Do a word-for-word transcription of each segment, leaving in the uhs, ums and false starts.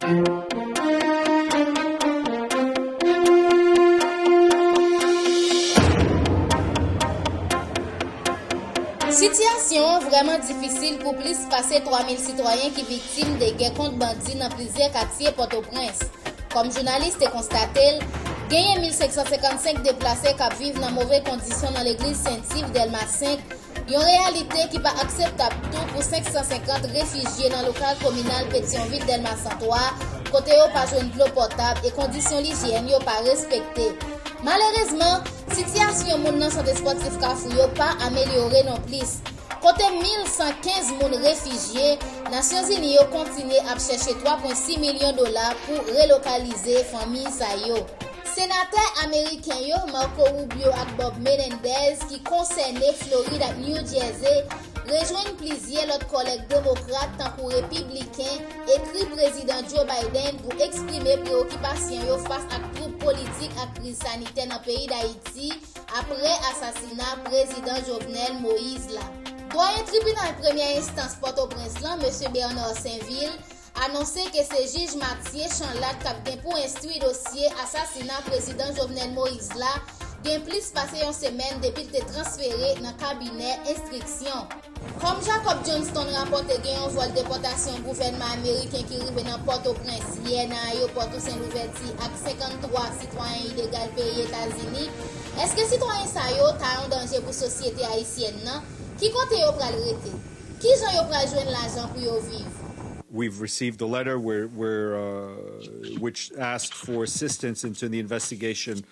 Sitiyasyon an vrèman difisil pou plis pase twa mil sitwayen ki viktim de gè kont bandi nan plizyè katye Pòtoprens. Kòm jounalis te konstate l, genyen mil senk san senkannsenk deplase k ap viv nan move kondisyon nan legliz Sent Iv Dèlma senk, yon reyalite ki pa akseptab tou pou senk san senkant refijye nan lokal kominal Petyonvil Dèlma san twa, kote yo pa jwenn dlo potab e kondisyon lijyèn yo pa respekte. Malerezman, sitiyasyon moun nan sant espòtif Kafou yo pa amelyore non plis. Kote mil san kenz moun refijye, Nasyonzini yo kontinye ap chèche twa pwen sis milyon dola pou relokalize fanmi sa yo. Senatè ameriken yo, Marco Rubio ak Bob Menendez, ki konsène Florid ak New Jersey, rejwenn plizyè lòt kòlèg demokrat tankou repibliken, ekri Prezidan Joe Biden pou eksprime prewokipasyon yo fas ak twoub politik ak kriz sanitè nan peyi Dayiti apre asasina Prezidan Jovenel Moïse la. Dwayen tribinal premyè enstans Pòtoprens lan, Mesye Bernard Sainvil, anonse ke se jij Mathieu Chanlatte k ap gen pou enstwi dosye asasina Prezidan Jovenel Moïse la, gen plis pase yon semèn depi l te transfere nan kabinè enstriksyon. Kòm Jacob Johnston rapòte, gen yon vòl depòtasyon gouvènman ameriken ki rive nan Pòtoprens yè nan ayewopò Tousen Louvèti ak senkanntwa sitwayen ilegal peyi Etazini. Èske sitwayen sa yo ta yon danje pou sosyete ayisyèn nan? Ki kote yo pral rete? Kijan yo pral jwenn lajan pou yo viv? We've received a letter where, where uh, which asked for assistance into the investigation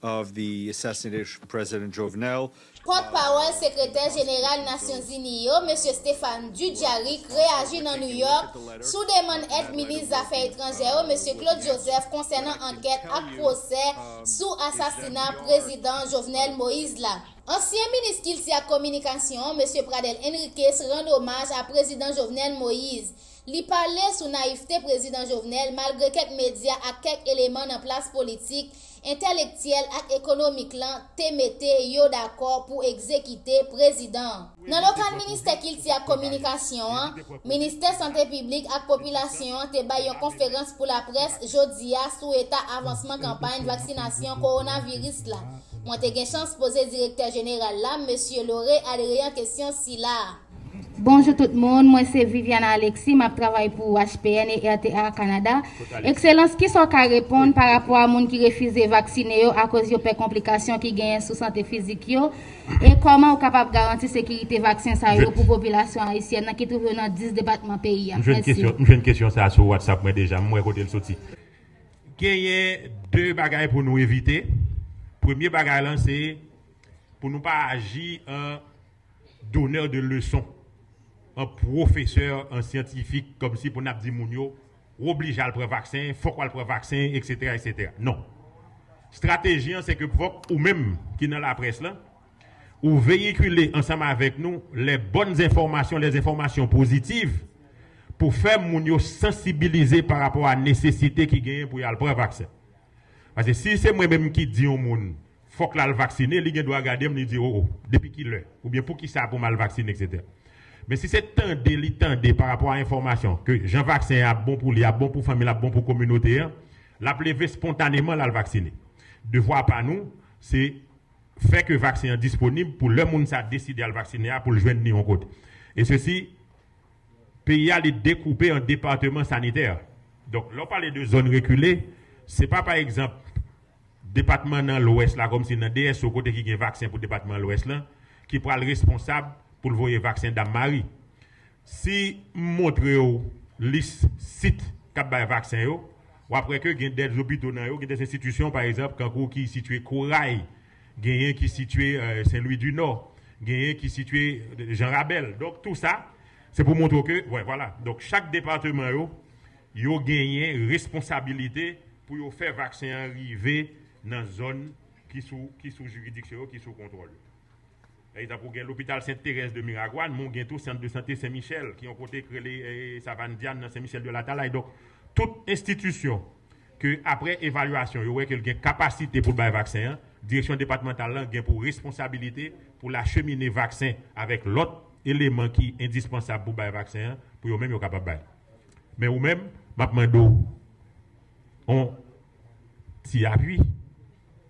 of the assassination of President Jovenel. Pòtpawòl Sekretè Jeneral Nasyonzini yo, Mesye Stephane Dujarric, reyaji nan New York sou demann èd minis zafè etranjè yo, Mesye Claude Joseph, konsènan ankèt ak pwosè sou asasina Prezidan Jovenel Moïse la. Ansyen minis Kilti ak Kominikasyon an, Mesye Pradel Henriquez, rann omaj a Prezidan Jovenel Moïse. Li pale sou nayivte Prezidan Jovenel, malgre kèk medya ak kèk eleman nan plas politik, entèlektyèl ak ekonomik lan te mete yo dakò pou egzekite prezidan an. Nan lokal Ministè Kilti ak Kominikasyon an, Ministè Sante Piblik ak Popilasyon an te bay yon konferans pou laprès jodi a sou eta avansman kanpay vaksinasyon kowonaviris la. Mwen te gen chans poze direktè jeneral la, Mesye Lauré Adrian, kesyon sila a. Bonjou tout moun, mwen se Viviana Alexis, m ap travay pou H P N e R T A Canada. Ekselans, kisa w ka reponn pa rapò a moun ki refize vaksine yo akoz yo pè konplikasyon ki genyen sou sante fizik yo? E kòman w kapab garanti sekirite vaksen sa yo pou popilasyon ayisyèn nan ki twouve yo nan dis depatman peyi a? Mèsi. M jwenn kesyon sa a sou WhatsApp mwen deja, m wè kote l soti. Genyen de bagay pou nou evite. Premye bagay lan se pou nou pa aji an donneur de leçon, an pwofesè, an syantifik, kòmsi pou n ap di moun yo, w oblije al pran vaksen, fòk w al pran vaksen, etsetera, etsetera. Non. Estrateji an, se ke fòk ou menm ki nan laprès lan, ou veyikile ansanm avèk nou les bonnes informations, les informations positives, pou fè moun yo sansibilize pa rapò a nesesite ki genyen pou y al pran vaksen. Paske si se mwen menm ki di yon moun, fòk l al vaksine, li gen dwa gade m, li di, o, o, depi kilè? Oubyen poukisa pou m al vaksine, etsetera. Men si se tande li tande pa rapò a enfòmasyon ke jan vaksen an ap bon pou li, ap bon pou fanmi l, ap bon pou kominote an, l ap leve spontaneman l al vaksine. Devwa pa nou, se fè ke vaksen an disponib pou lè moun sa deside al vaksine a, pou l jwenn li yon kote. E sesi, peyi a, li dekoupe an depatman sanitè. Donk, lè w pale de zòn rekile, se pa, pa egzanp, depatman nan Lwès la, kòmsi nan D S O, kote ki gen vaksen pou depatman Lwès lan, ki pral responsab pou l voye vaksen Dam Mari. Si m montre w lis sit k ap bay vaksen yo, w ap wè ke gen de zopito nan yo, gen de enstitisyon, pa egzanp, kankou ki sitiye Koray, genyen ki sitiye, euh, Sen Lwi di Nò, genyen ki sitiye, euh, Jan Rabèl. Donk, tou sa, se pou montre w ke, wè, vwala. Donk, chak depatman yo, yo genyen responsabilite pou yo fè vaksen an rive nan zòn ki sou, ki sou jiridiksyon yo, ki sou kontwòl yo. Pa egzanp, ou gen lopital Sent Terèz de Miragwàn, men ou gen tou sant de sante Sen Michèl, ki yon kote k rele, eh, Savann Dyann nan Sen Michèl de Latalay. Donk, tout enstitisyon ke, apre evalyasyon, yo wè ke l gen kapasite pou l bay vaksen an, direksyon depatmantal lan gen pou responsabilite pou l achemine vaksen avèk lòt eleman ki endispansab pou bay vaksen an, pou yo menm yo kapab bay. Men ou menm, m ap mande w, yon ti apui,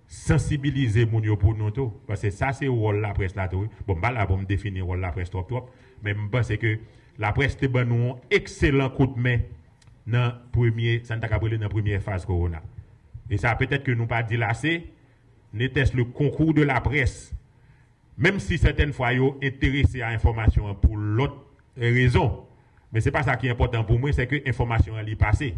sansibilize moun yo pou nou tou. Paske sa se wòl laprès la tou. Bon, m pa la pou m defini wòl laprès twòp twòp, men m panse ke laprès te ban nou yon ekselan kout men nan premye, sa n ta ka rele nan premye faz kowona. E sa, petèt ke nou pa di l ase, n'était-ce le concours de la presse, menm si sètèn fwa yo enterese a enfòmasyon an pou lòt rezon. Men se pa sa ki enpòtan pou mwen, se ke enfòmasyon an li pase.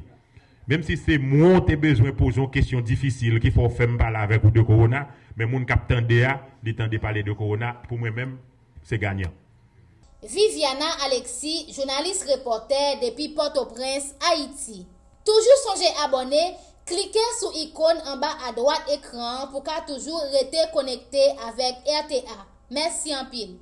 Menm si se mwen w te bezwen poze yon kesyon difisil ki fè w fè m pale avèk ou de kowona, men moun k ap tande a, li tande pale de kowona, pou mwen menm, se ganyan. Viviana Alexis, jounalis repòtè depi Pòtoprens, Ayiti. Toujou sonje abòne, klike sou ikòn anba adwat ekran an pou ka toujou rete konekte avèk R T A. Mèsi anpil.